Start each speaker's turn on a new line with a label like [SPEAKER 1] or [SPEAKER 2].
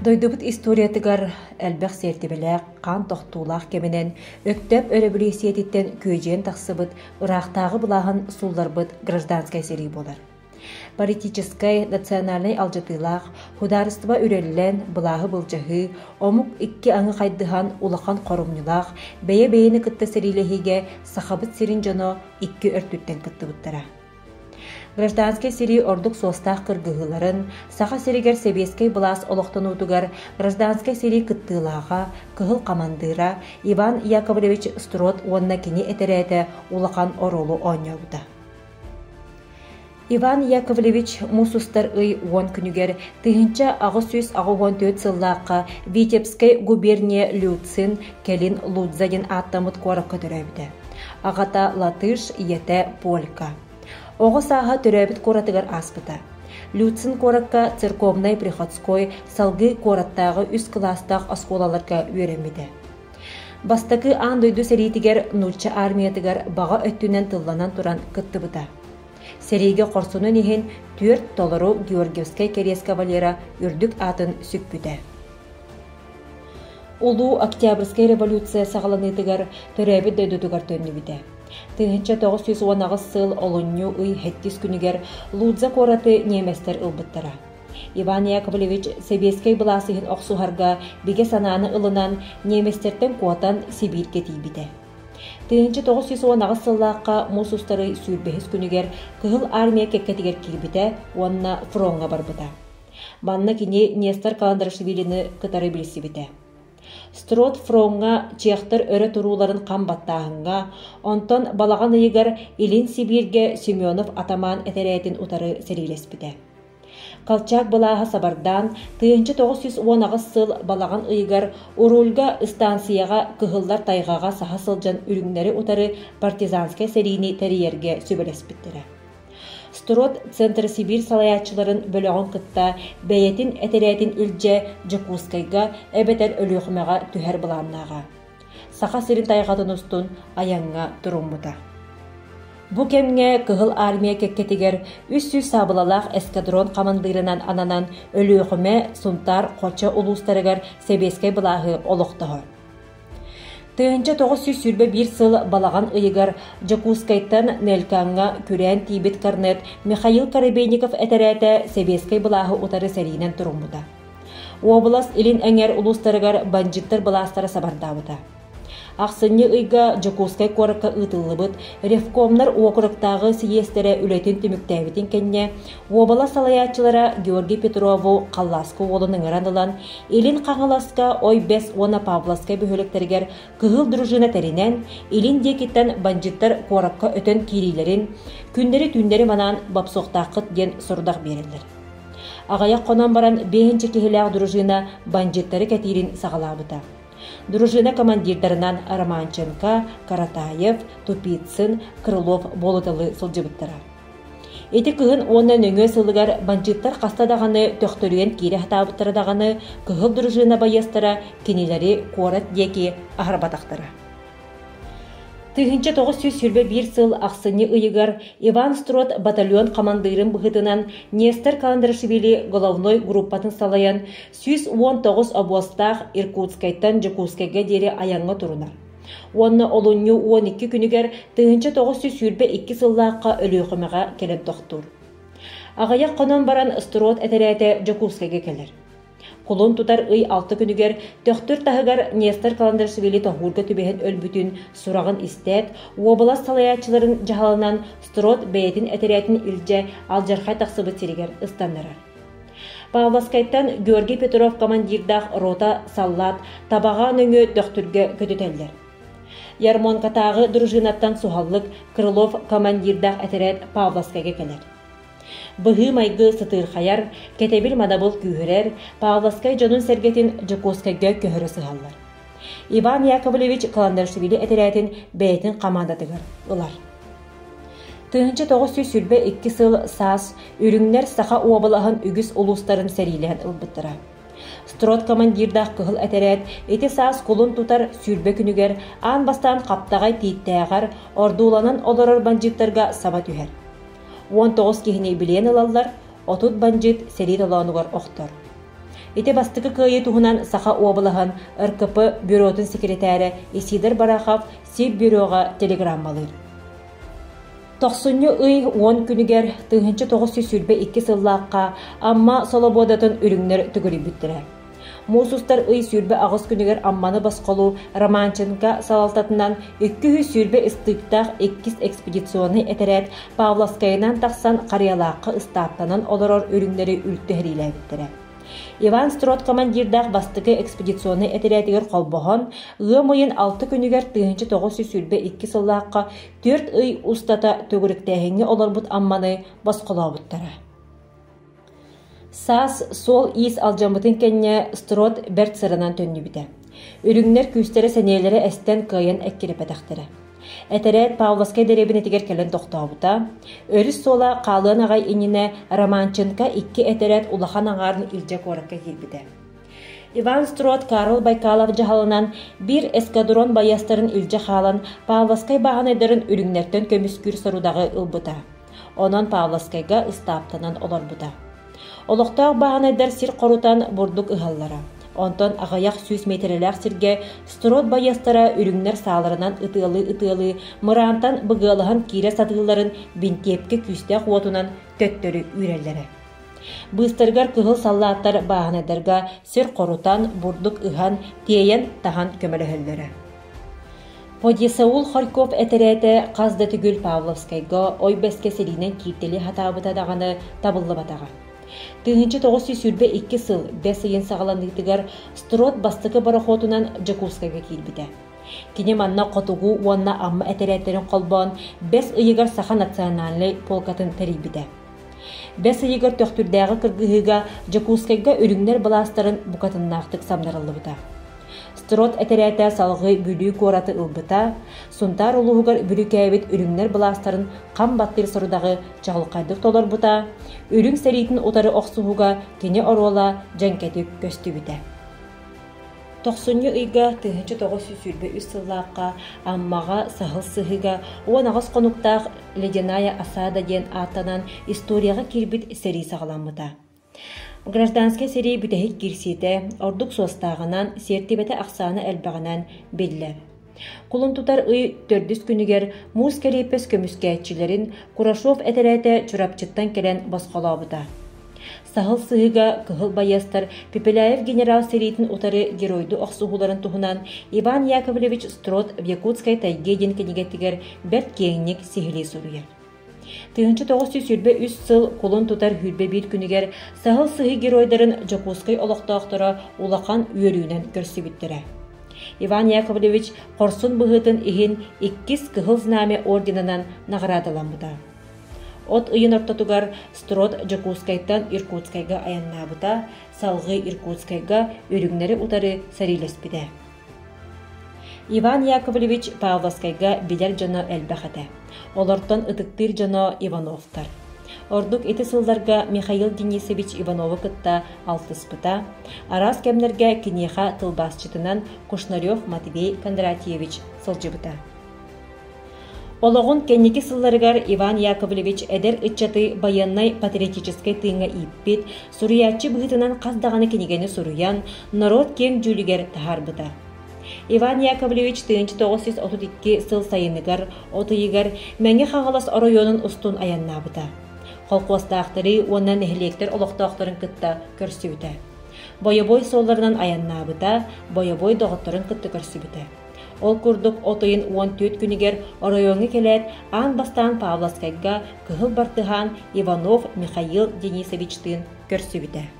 [SPEAKER 1] Дойдубут историятыгар элбэх сиэртибэлээх, хаан тохтуулаах кэминэн Өктөөп өрөбүлүүссүйэтиттэн күөдьүйэн тахсыбыт ыраахтааҕы былааһын суулларбыт гражданскай сэрии буолар. Политическай, национальнай алдьатыылаах, судаарыстыба үрэллэн, былааһы былдьаһыы, омук икки аҥы хайдыһан улахан хорумньулаах, бэйэ-бэйэни кытта сэриилэһиигэ Сахабыт сирин дьоно икки өртүттэн кыттыбыттара. Гражданскай сэрии ордук суостаах кыргыһыыларын, Саха сиригэр сэбиэскэй былаас олохтонуутугар гражданскай сэрии кыттыылааҕа, кыһыл хамандыыра Иван Яковлевич Строд уонна кини этэрээтэ улахан оруолу оонньообута. Иван Яковлевич муус устар ый уон күнүгэр 1884 сыллаахха Витебскэй губерния Люцин, кэлин Лудза диэн ааттаммыт куоракка төрөөбүтэ. Аҕата латыш, ийэтэ полька. Оҕо сааһа төрөөбүт куоратыгар ааспыта. Люцин куоракка церковнай-приходской, салгыы куораттааҕы үс кылаастаах оскуолаларга үөрэммитэ. Бастакы аан дойду сэриитигэр нуучча армиятыгар баҕа өттүнэн тылланан туран кыттыбыта. Сэриигэ хорсунун иһин түөрт толору Георгиевскай кэриэс кавалера үрдүк аатын сүкпүтэ. Улуу Октябрьскай революция саҕаланыытыгар төрөөбүт дойдутугар төннүбүтэ. 1918 сыл олунньу ый сэттис күнүгэр Лудза куораты ньиэмэстэр ылбыттара. Иван Яковлевич сэбиэскэй былаас иһин охсуһарга бигэ санааны ылынан, немецтэртэн куотан Сибииргэ тиийбитэ. 1918 сыллаахха муус устары сүүрбэһис күнүгэр Кыһыл Армия кэккэтигэр киирбитэ уонна фроҥҥа барбыта. Манна кини Нестор Каландрашвилины кытары билсибитэ. Строд фроҥҥа чехтэр өрө турууларын хам баттааһыҥҥа, онтон балаҕан ыйыгар Илин Сибииргэ Семенов атамаан этэрээтин утары сэриилэспитэ. Колчак былааһа сабардаан, 1918 сыл балаҕан ыйыгар Урульга ыстаансыйаҕа кыһыллар тайҕаҕа саһа сылдьан үрүҥнэри утары партизанскай сэриини тэрийэргэ сүбэлэспиттэрэ. Строд Центросибирь салайааччыларын бөлөҕүн кытта бэйэтин этэрээтин илдьэ Дьокуускайга эбэтэр Өлүөхүмэҕэ түһэр былааннааҕа. Саха сирин тайҕатын устун айаҥҥа туруммута. Бу кэмҥэ Кыһыл Армия кэккэтигэр 300 саабылалаах эскадрон хамандыырынан ананан Өлүөхүмэ, Сунтаар, Хочо улуустарыгар сэбиэскэй былааһы олохтоһор. 1921 сыл балаҕан ыйыгар Дьокуускайтан Нелькаҥҥа күрээн тиийбит корнет Михаил Коробейников этэрээтэ сэбиэскэй былааһы утары сэриинэн туруммута. Уобалас илин эҥэр улуустарыгар бандьыыттар былаастара сабардаабыта. Ахсынньы ыйга Дьокуускай куоракка ыытыллыбыт ревкомнар уокуруктааҕы сийиэстэрэ үлэтин түмүктээбитин кэннэ, уобалас салайааччылара Георгий Петрову Халлааскы уолун ыҥыран ылан, Илин Хаҥаласка Ой-Бэс уонна Павловскай бөһүөлэктэригэр кыһыл дружина тэринэн, илин диэкиттэн бандьыыттар куоракка өтөн киириилэрин, күннэри-түүннэри манаан бопсуохтааххыт диэн сорудах биэрэллэр. Аҕыйах хонон баран биэһинчэ киһилээх дружина бандьыыттары кэтиирин саҕалаабыта. Дружина командирдарынан Романченко, Каратаев, Тупицын, Крылов буолуталыы сылдьыбыттара. Ити кыһын уонна нөҥүө сылыгар бандьыыттар хаста даҕаны төхтөрүйэн киирэ сатаабыттара даҕаны кыһыл дружина байыастара кинилэри куорат диэки аһарбатахтара. 1921 сыл ахсынньы ыйыгар Иван Строд батальон хамандыырын быһыытынан Нестор Каландрашвили головной группатын салайан 119 обуостаах Иркутскайтан Дьокуускайга диэри айаҥҥа турунар. Уонна олунньу 12 күнүгэр 1922 сыллаахха Өлүөхүмэҕэ кэлэн тохтуур. Аҕыйах хонон баран Строд этэрээтэ Дьокуускайга кэлэр. Кулун тутар ый алта күнүгэр Төхтүр таһыгар Нестор Каландрашвили тоһуурга түбэһэн өлбүтүн сураҕын истээт, уобалас салайааччыларын дьаһалынан Строд бэйэтин этэрээтин илдьэ алдьархай тахсыбыт сиригэр ыстаннарар. Павловскайтан Георгий Петров командирдаах рота саллаат Табаҕа нөҥүө Төхтүргэ көтүтэллэр. Ярмонкатааҕы дружинаттан суһаллык Крылов командирдаах этэрээт Павловскайга кэлэр. Быһыы-майгы сытыырхайар, кэтэбил-мадабыл күүһүрэр, Павловскай дьонун-сэргэтин Дьокуускайга көһөрө сыһаллар. Иван Яковлевич Каландарашвили этэрээтин бэйэтин хамаандатыгар ылар. 1922 сыл саас үрүҥнэр Саха уобалаһын үгүс улуустарын сэриилээн ылбыттара. Строд командирдаах кыһыл этэрээт ити саас кулун тутар сүүрбэ күнүгэр аан бастаан Хаптаҕай Тииттээҕэр ордууланан олорор бандьыыттарга саба түһэр. 19 киһини билиэн ылаллар, 30 бандьыыт сэрии толоонугар охтор. Ити бастакы кыайыы туһунан Саха уобалаһын РКП бюротун секретарэ Исидор Барахов Сиббюроҕа телеграммалыыр. Тохсунньу ый 10 күнүгэр 1922 сыллаахха Амма Солобуодатын үрүҥнэр төгүрүйбүттэрэ. Муус устар ый 28 күнүгэр Амманы босхолуу Романченко салалтатынан 220 ыстыыктаах иккис экспедиционнай этэрээт Павловскайынан тахсан Харыйалаахха ыстааптанан олорор үрүҥнэри үлтү сэриилээбиттэрэ. Иван Строд командирдаах бастакы экспедиционнай этэрээтигэр холбоһон, ыам ыйын 6 күнүгэр 1922 сыллаахха 4 ый устата төгүрүктээһиҥҥэ олорбут Амманы босхолообуттара. Саас суол-иис алдьаммытын кэннэ Строд бэрт сыранан төннүбүтэ. Үрүҥнэр күүстэрэ-сэниэлэрэ эстэн кыайан эккирэпэтэхтэрэ. Этэрээт Павловскай дэриэбинэтигэр кэлэн тохтообута. Өрүс суола хаалыан аҕай иннинэ Романченко икки этэрээт улахан аҥаарын илдьэ куоракка киирбитэ. Иван Строд Карл Байкалов дьаһалынан биир эскадрон байыастарын илдьэ хаалан Павловскай бааһынайдарын үрүҥнэртэн көмүскүүр сорудаҕы ылбыта. Онон Павловскайга ыстааптанан олорбута. Олохтоох бааһынайдар сир хорутан бурдук ыһаллара. Онтон аҕыйах сүүс миэтэрэлээх сиргэ строд байыастара үрүҥнэр сааларынан ытыалыы-ытыалыы мыраантан быгыалаһан киирэ сатыылларын бинтиэпкэ күүстээх уотунан төттөрү үүрэллэрэ. Быыстарыгар кыһыл саллааттар бааһынайдарга сир хорутан, бурдук ыһан, тиэйэн таһан көмөлөһөллөрө. Подъесаул Харьков этэрээтэ хас да төгүл Павловскайга ой бэскэ сэриинэн кииртэлии сатаабыта даҕаны табыллыбатаҕа. 1922 сыл бэс ыйын саҕаланыытыгар Строд бастакы борохуотунан Дьокуускайга киирбитэ. Кини манна Хотугу уонна Амма этэрээттэрин холбоон бэс ыйыгар Саха национальнай полкатын тэрийбитэ. Бэс ыйыгар Төхтүрдээҕи кыргыһыыга Дьокуускайга үрүҥнэр былаастарын букатыннаахтык самнарыллыбыта. Строд этэрээтэ салгыы Бүлүү куораты ылбыта, Сунтаар улууһугар бүрүүкээбит үрүҥнэр былаастарын хам баттыыр сорудаҕы чаҕылхайдык толорбута, үрүҥ сэриитин утары охсуһууга кини оруола дьэҥкэтик көстүбүтэ. Тохсунньу ыйга 1923 сыллаахха Аммаҕа Саһыл сыһыыга 18 хонуктаах Ледяная осада диэн ааттанан историяҕа киирбит сэрии саҕаламмыта. Гражданскай сэрии бүтэһик киирсиитэ ордук суостааҕынан, сиэртибэтэ ахсаана элбэҕинэн биллэр. Кулун тутар ый төрдүс күнүгэр муус кэриэппэс көмүскээччилэрин Курашов этэрээтэ Чурапчыттан кэлэн босхолообута. Саһыл сыһыыга кыһыл байыастар Пепеляев генерал сэриитин утары геройдуу охсуһууларын туһунан Иван Яковлевич Строд в Якутской тайге диэн кинигэтигэр бэрт киэҥник сиһилии суруйар. 1923 сыл кулун тутар 21 күнүгэр Саһыл сыһыы геройдарын Дьокуускай олохтоохторо улахан үөрүүнэн көрсүбүттэрэ. Иван Яковлевич хорсун быһыытын иһин иккис Кыһыл Знамя орденынан наҕараадаламмыта. От ыйын ортотугар Строд Дьокуускайтан Иркутскайга айаннаабыта, салҕыы Иркутскайга үрүҥнэри утары сэриилэспитэ. Иван Яковлевич Павловскайга билэр дьоно элбэх этэ. Олортон ытыктыыр дьоно Ивановтар. Ордук ити сылларга Михаил Денисович Иванову кытта алтыспыта. Араас кэмнэргэ киниэхэ тылбаасчытынан Кушнарев Матвей Кондратьевич сылдьыбыта. Олоҕун кэнники сылларыгар Иван Яковлевич эдэр ыччаты байыаннай-патриотическай тыыҥҥа ииппит, суруйааччы быһыытынан хас даҕаны кинигэни суруйан, норуот киэҥ дьүүлүгэр таһаарбыта. Иван Яковлевич 1932 сыл сайыныгар, от ыйыгар Мэҥэ Хаҥалас оройуонун устун айаннаабыта. Холкуостаахтары уонна нэһилиэктэр олохтоохторун кытта көрсүбүтэ. Бойобуой суолларынан айаннаабыта, бойобуой доҕотторун кытта көрсүбүтэ. Ол курдук от ыйын 14 күнүгэр оройуоҥҥа кэлээт, аан бастаан Павловскайга кыһыл бартыһаан Иванов Михаил Денисовичтыын көрсүбүтэ.